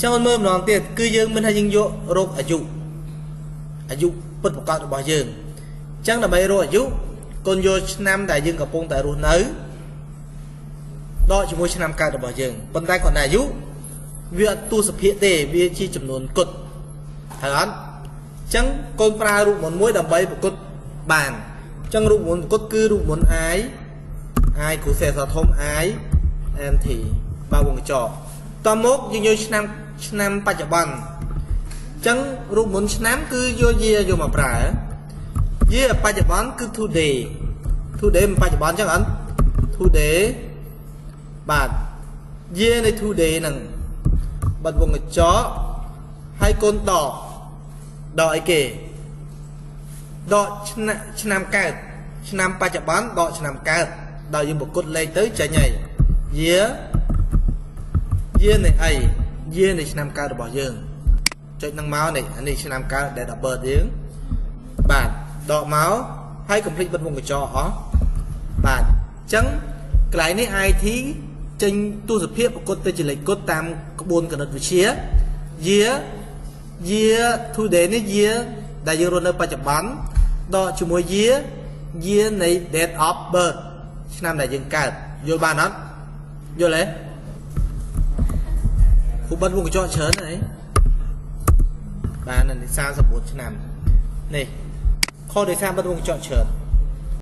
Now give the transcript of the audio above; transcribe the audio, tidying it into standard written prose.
ចឹងមើលម្ដងទៀតគឺយើងមិនថាយើងយករកអាយុអាយុពិតប្រាកដរបស់យើងអញ្ចឹងដើម្បីរកអាយុកូនយកឆ្នាំដែលយើងកំពុងតែរស់នៅដកជាមួយឆ្នាំកើតរបស់យើងប៉ុន្តែគាត់តែអាយុវាអត់ទសភាគទេវាជាចំនួនគត់ហើយអត់អញ្ចឹងកូនប្រើរូបមន្តមួយដើម្បីប្រកួតបានអញ្ចឹងរូបមន្តប្រកួតគឺរូបមន្ត i i គ្រូសេអក្សរធំ i n t បើវងកញ្ចក់តមកយើងយកឆ្នាំឆ្នាំបច្ចុប្បន្នអញ្ចឹងរូបមន្តឆ្នាំគឺយក year យកមកប្រើ year បច្ចុប្បន្នគឺ today today មិនបច្ចុប្បន្នអញ្ចឹងអត់ today បាទ year នៃ today ហ្នឹងបិទវងកញ្ចក់ហើយកូនដកដកអីគេដកឆ្នាំឆ្នាំកើតឆ្នាំបច្ចុប្បន្នដកឆ្នាំកើតដល់យើងប្រគុតលេខទៅចេញហើយ year year នៃអី year នៃឆ្នាំកើតរបស់យើងចុចនឹងមកនេះអានេះឆ្នាំកើត date of birth យើងបាទដកមកហើយ complete បិទវងកញ្ចក់អស់បាទអញ្ចឹងកន្លែងនេះ IT ចេញទស្សភាពប្រកួតទៅជាលេខគត់តាមក្បួនគណិតវិទ្យា year year today នេះ year ដែលយើងរស់នៅបច្ចុប្បន្នដកជាមួយ year year នៃ date of birth ឆ្នាំដែលយើងកើតយល់បានអត់យល់ទេគ្រូបិទវងកញ្ចក់ច្រើនណាស់បាននេះ39ឆ្នាំនេះខុសដោយសារបិទវងកញ្ចក់ច្រើន។